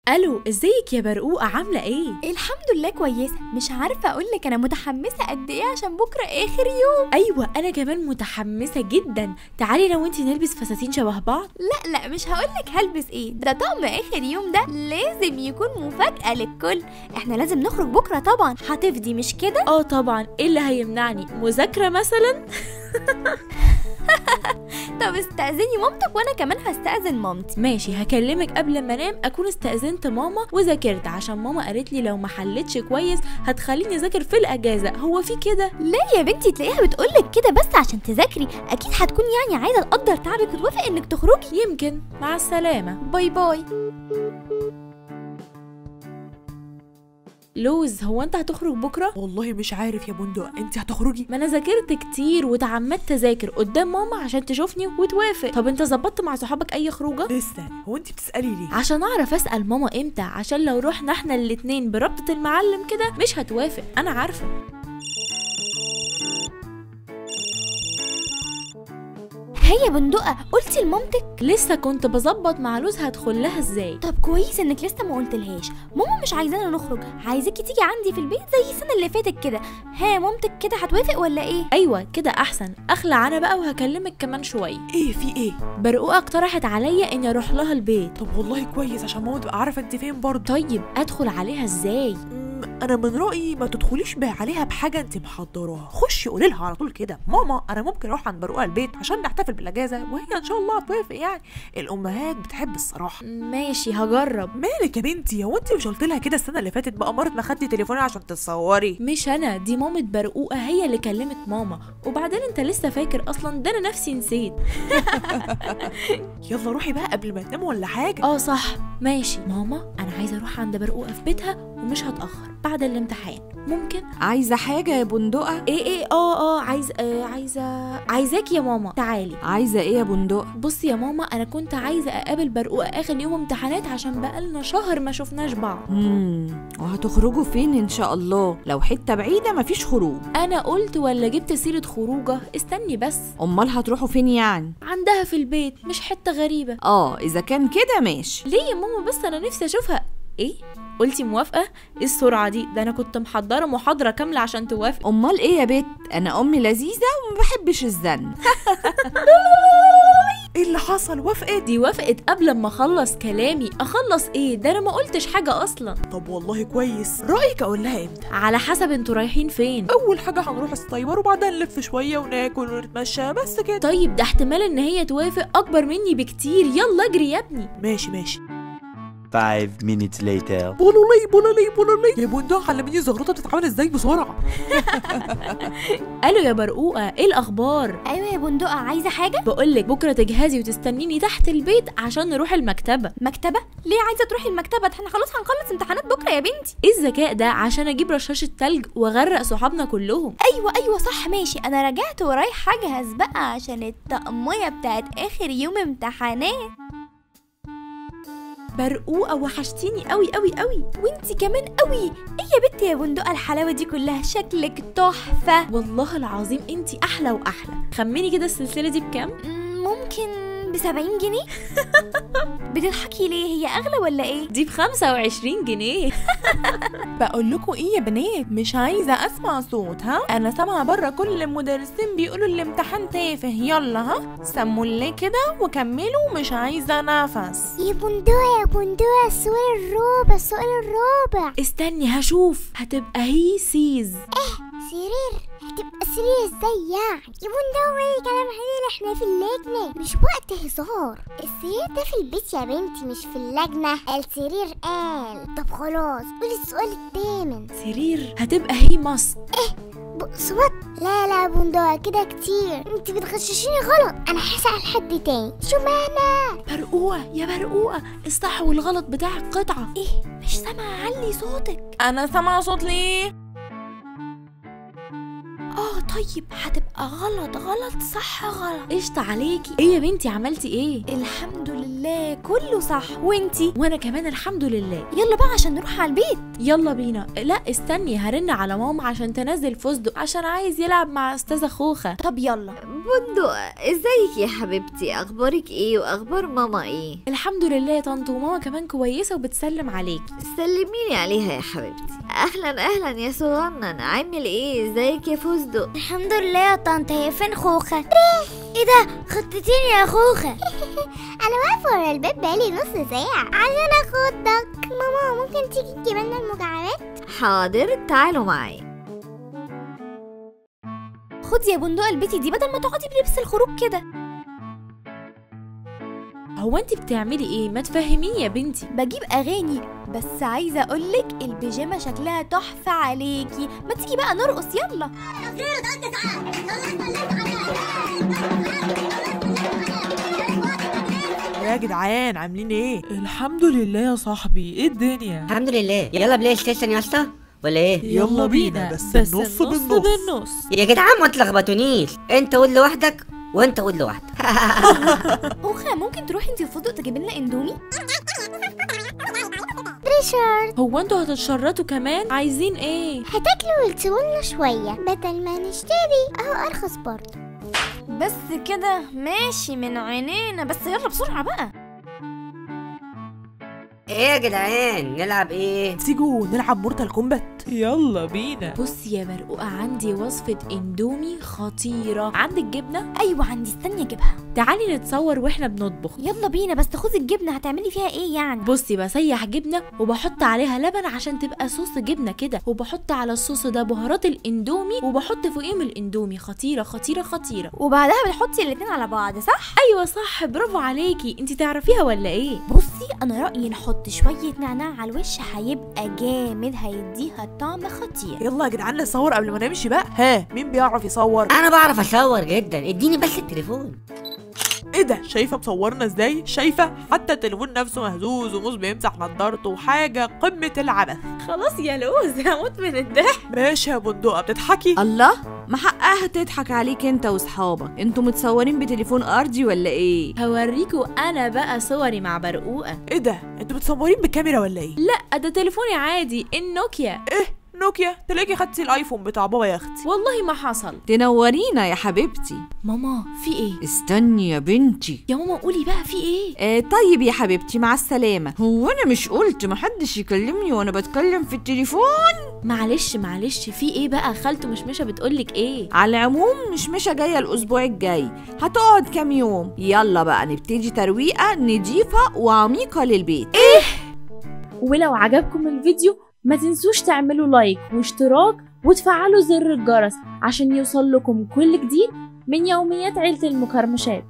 الو، ازيك يا برقوقه؟ عامله ايه؟ الحمد لله كويسة. مش عارفه اقول لك انا متحمسة قد ايه عشان بكره اخر يوم. ايوه انا كمان متحمسة جدا. تعالي لو انتي نلبس فساتين شبه بعض. لا لا مش هقول لك هلبس ايه، ده طقم اخر يوم ده لازم يكون مفاجاة للكل. احنا لازم نخرج بكره طبعا. هتفضي مش كده؟ اه طبعا، ايه اللي هيمنعني؟ مذاكرة مثلا؟ طب استأذني مامتك وانا كمان هستأذن مامتي. ماشي، هكلمك قبل ما انام اكون استأذنت ماما وذاكرت، عشان ماما قالت لي لو ما حلتش كويس هتخليني اذاكر في الاجازة. هو في كده؟ لا يا بنتي، تلاقيها بتقولك كده بس عشان تذاكري. اكيد هتكون يعني عايزه تقدر تعبك وتوافق انك تخرجي. يمكن. مع السلامة. bye bye. لوز، هو انت هتخرج بكره؟ والله مش عارف يا بندق، انت هتخرجي؟ ما انا ذاكرت كتير وتعمدت اذاكر قدام ماما عشان تشوفني وتوافق. طب انت ظبطت مع صحابك اي خروجه؟ لسه. هو انت بتسالي ليه؟ عشان اعرف اسال ماما امتى، عشان لو رحنا احنا الاتنين بربطه المعلم كده مش هتوافق، انا عارفه. هي بندقه، قلتي لمامتك؟ لسه كنت بظبط مع لوز هدخل لها ازاي. طب كويس انك لسه ما قلتلهاش. ماما مش عايزانا نخرج، عايزاكي تيجي عندي في البيت زي السنة اللي فاتت كده. ها مامتك كده هتوافق ولا ايه؟ ايوه كده احسن. اخلع انا بقى وهكلمك كمان شوية. ايه في ايه؟ برقوقه اقترحت عليا اني اروح لها البيت. طب والله كويس عشان ماما تبقى عارفه انت فين برضه. طيب ادخل عليها ازاي؟ انا من رايي ما تدخليش عليها بحاجة انت محضراها. خشي قولي لها على طول كده، ماما انا ممكن اروح عند برقوقه البيت عشان نحتفل بالاجازة، وهي ان شاء الله هتوافق. يعني الامهات بتحب الصراحة. ماشي هجرب. مالك يا بنتي، هو انت مش قلت لها كده السنة اللي فاتت بقى مرة ما خدتي تليفوني عشان تتصوري؟ مش انا، دي مامه برقوقه هي اللي كلمت ماما. وبعدين انت لسه فاكر اصلا؟ ده انا نفسي نسيت. يلا روحي بقى قبل ما تنام ولا حاجة. اه صح ماشي. ماما انا عايزه اروح عند برقوقه في بيتها ومش هتاخر بعد الامتحان، ممكن؟ عايزه حاجة يا بندقه؟ ايه اه عايزه عايزاك يا ماما. تعالي. عايزه ايه يا بندقه؟ بصي يا ماما، انا كنت عايزه اقابل برقوقه اخر يوم امتحانات عشان بقالنا شهر ما شفناش بعض. وهتخرجوا فين ان شاء الله؟ لو حتة بعيدة مفيش خروج. انا قلت ولا جبت سيره خروجه؟ استني بس. امال هتروحوا فين يعني؟ عندها في البيت، مش حتة غريبة. اه اذا كان كده ماشي. ليه يا ماما؟ بس انا نفسي اشوفها. ايه قلتي موافقة؟ ايه السرعة دي؟ ده انا كنت محضرة محاضرة كاملة عشان توافق. امال ايه يا بت، انا امي لذيذة وما بحبش الزن. ايه اللي حصل؟ وافقت؟ دي وافقت قبل ما اخلص كلامي. اخلص ايه؟ ده انا ما قلتش حاجة اصلا. طب والله كويس. رايك اقول لها امتى؟ على حسب انتوا رايحين فين. اول حاجة هنروح السايبر وبعدها نلف شوية وناكل ونتمشى بس كده. طيب ده احتمال ان هي توافق اكبر مني بكتير. يلا اجري يا ابني. ماشي ماشي. 5 minutes later. بولولي بولولي بولولي يا بندق، علميني زغروطه بتتعمل ازاي بسرعة. الو يا برقوقه، ايه الاخبار؟ ايوه يا بندقه، عايزه حاجة؟ بقولك بكره تجهزي وتستنيني تحت البيت عشان نروح المكتبة. مكتبه؟ ليه عايزه تروحي المكتبة؟ احنا خلاص هنخلص امتحانات بكره يا بنتي. ايه الذكاء ده؟ عشان اجيب رشاشه تلج واغرق صحابنا كلهم. ايوه ايوه صح ماشي. انا رجعت ورايحه اجهز بقى عشان الطقميه بتاعت اخر يوم امتحانات. برقوقه وحشتيني قوي قوي قوي. وانتي كمان قوي. ايه يا بنتي يا بندقه الحلاوة دي كلها؟ شكلك تحفة والله العظيم، انتي احلى واحلى. خمني كده السلسلة دي بكام؟ ممكن ب70 جنيه. بتضحكي ليه؟ هي اغلى ولا ايه؟ دي ب25 جنيه. بقول لكم ايه يا بنات، مش عايزه اسمع صوت. ها انا سامعه بره كل المدرسين بيقولوا الامتحان تافه. يلا ها سموا لي كده وكملوا، مش عايزه نفس. يا بندقه يا بندقه، السؤال الرابع، السؤال الرابع. استني هشوف. هتبقى he sees. ايه سرير؟ هتبقى سرير ازاي يعني يا بندقه؟ ايه كلام حليل، احنا في اللجنة مش وقت هزار. السرير ده في البيت يا بنتي مش في اللجنة. السرير قال. طب خلاص قولي السؤال الثامن. سرير هتبقى he must. ايه بقصوات؟ لا لا يا بندقه كده كتير، انت بتغششيني غلط. انا هسأل حد تاني. شو معنى؟ برقوقه يا برقوقه، الصح والغلط بتاع القطعة. ايه مش سامعه؟ علي صوتك. انا سامعه صوت ليه؟ طيب هتبقى غلط غلط صح غلط. قشطة عليكي. ايه يا بنتي عملتي ايه؟ الحمد لله كله صح. وانتي؟ وانا كمان الحمد لله. يلا بقى عشان نروح على البيت. يلا بينا. لا استني هرن على ماما عشان تنزل فستق عشان عايز يلعب مع استاذة خوخة. طب يلا بندق ازيك يا حبيبتي؟ اخبارك ايه واخبار ماما ايه؟ الحمد لله يا طنط، وماما كمان كويسة وبتسلم عليكي. سلميلي عليها يا حبيبتي. اهلا اهلا يا صغنن، عامل ايه؟ ازيك يا فستق؟ الحمد لله يا طنط. هي فين خوخه؟ ايه ده، خطتيني يا خوخه. انا واقفة ورا الباب بقالي نص ساعة عشان اخدك. ماما ممكن تيجي تجيب لنا المكعبات؟ حاضر، تعالوا معايا. خدي يا بندقه البيتي دي بدل ما تقعدي بلبس الخروج كده. هو انت بتعملي ايه؟ ما تفهميني يا بنتي. بجيب اغاني، بس عايزه اقولك البيجامه شكلها تحفة عليكي. ما تيجي بقى نرقص يلا. يا جدعان عاملين ايه؟ الحمد لله يا صاحبي، ايه الدنيا؟ الحمد لله. يلا PlayStation يا اسطى ولا ايه؟ يلا بينا، بس النص بالنص. يا جدعان ما تلخبطونيش، انت قول لوحدك وانت قول لوحدك. خوخه ممكن تروحي انت وفستق تجيبي لنا اندومي؟ ريشارد، هو انتوا هتتشرطوا كمان؟ عايزين ايه؟ هتاكلوا وتسيبولنا شوية بدل ما نشتري، اهو ارخص برضه. بس كده ماشي، من عينينا، بس يلا بسرعة بقى. ايه يا جدعان نلعب ايه؟ تيجوا نلعب Mortal Kombat؟ يلا بينا. بصي يا برقوقه، عندي وصفه اندومي خطيرة. عندك جبنه؟ ايوه عندي، استني اجيبها. تعالي نتصور واحنا بنطبخ. يلا بينا، بس خدي الجبنة هتعملي فيها ايه يعني؟ بصي، بسيح جبنه وبحط عليها لبن عشان تبقى صوص جبنه كده، وبحط على الصوص ده بهارات الاندومي، وبحط فوقيهم الاندومي. خطيرة خطيرة خطيرة. وبعدها بتحطي الاتنين على بعض صح؟ ايوه صح، برافو عليكي. انت تعرفيها ولا ايه؟ بصي انا رايي نحط شوية نعناع على الوش، هيبقى جامد، هيديها طعم خطير. يلا يا جدعان نصور قبل ما نمشي بقى. ها مين بيعرف يصور؟ انا بعرف اصور جدا، اديني بس التليفون. ايه ده، شايفه مصورنا ازاي؟ شايفه حتى التليفون نفسه مهزوز وموز بيمسح نضارته، وحاجه قمة العبث. خلاص يا لوز، هموت من الضحك. ماشي يا بندقه بتضحكي. الله، ما حقها تضحك عليك انت واصحابك. انتوا متصورين بتليفون ارضي ولا ايه؟ هوريكوا انا بقى صوري مع برقوقه. ايه ده، انتوا متصورين بكاميرا ولا ايه؟ لا ده تليفوني عادي، النوكيا. ايه نوكيا؟ تلاقي خدتي ال iPhone بتاع بابا يا اختي. والله ما حصل. تنورينا يا حبيبتي. ماما في ايه؟ استني يا بنتي. يا ماما قولي بقى في ايه؟ طيب يا حبيبتي مع السلامة. هو انا مش قلت محدش يكلمني وانا بتكلم في التليفون؟ معلش معلش، في ايه بقى؟ خالته مشمشه بتقولك ايه؟ على العموم مشمشه جاية الاسبوع الجاي، هتقعد كام يوم. يلا بقى نبتدي ترويقه نضيفه وعميقه للبيت. ايه؟ ولو عجبكم الفيديو ما تنسوش تعملوا لايك واشتراك وتفعلوا زر الجرس عشان يوصل لكم كل جديد من يوميات عيلة المكرمشات.